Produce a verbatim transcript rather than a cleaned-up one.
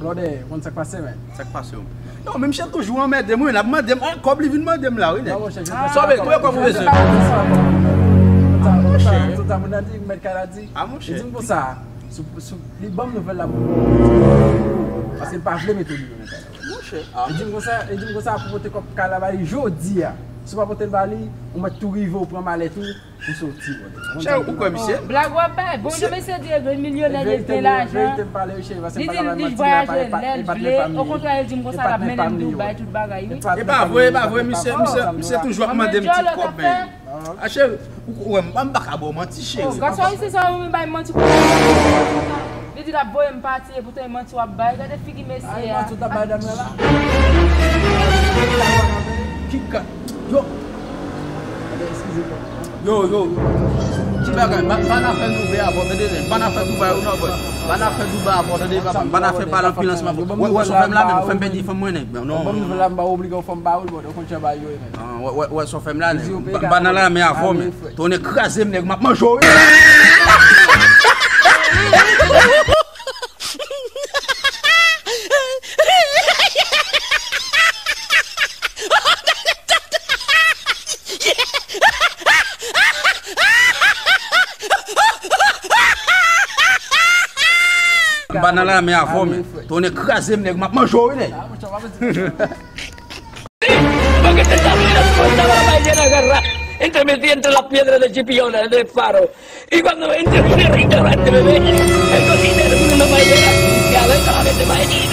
Blòdè, ou konn sa k pase, men? Sa k pase, yo? Yo, men misye toujou anmède m, wi. L ap mande m, ah, kòb li vin mande m la, wi, nèg. Non, monchè, je te... Sa w bezwen, kòb ou bezwen? Tout a moun nan di, mèt kay la di. Ah, monchè. Li di m konsa, sou, sou, li ban m nouvèl la pou... Paske l pa vle mete w nan kay la. Monchè. Li di m konsa, li di m konsa, pou pote kòb kay la ba li jodi a. Si w pa pote l ba li, ou mèt tou rive, ou pran malèt ou, ou soti, brother. Chè, ou kwè misye? Blag w ap bay. Bon, jan mesye di, e grenn milyonè, li gen lajan. Verite m pale, wi, cheri, paske m pa ka bay manti, men pa, e pa, e pa t menm pa m li, yo. E pa vre, e pa vre, misye, misye, misye toujou ap mande m ti kòb, men. Ah, cheri, ou, ou wè m, m pa ka ba w manti, cheri. Gason isi sa, ou bay manti pou... Li di l ap voye m pati, e poutan e manti w ap bay. Gade figi mesye a. Manti w t ap bay dam nan la. Ki ka... Yo. Yo, yo. Ti bagay, pa, pa n a fè Dubai avè w, tande, nen. Pa n a fè Dubai ou non, boy. Pa n a fè Dubai avè w, tande, papa. Pa n a fè pale anpil ansanm avè w. Wè, wè, sa w fè m la menm, ou fè m pèdi fanm mwen, nèg. Non, non, non. Wè, wè, wè, sa w fè m la, nen. Pa, pa nan lame avè w, men. Tonnè kraze m, nèg, m ap manje w, wi. Nan lame avè w, men. Tonnè kraze m, nèg, m ap manje w, wi, nèg. Porque te está viendo cómo estaba la ballena agarrada entre, metiendo la piedra de chipiola de faro. Y cuando entra un restaurante, bebé, el cocinero tiene una paellera que adentro la gente va a decir,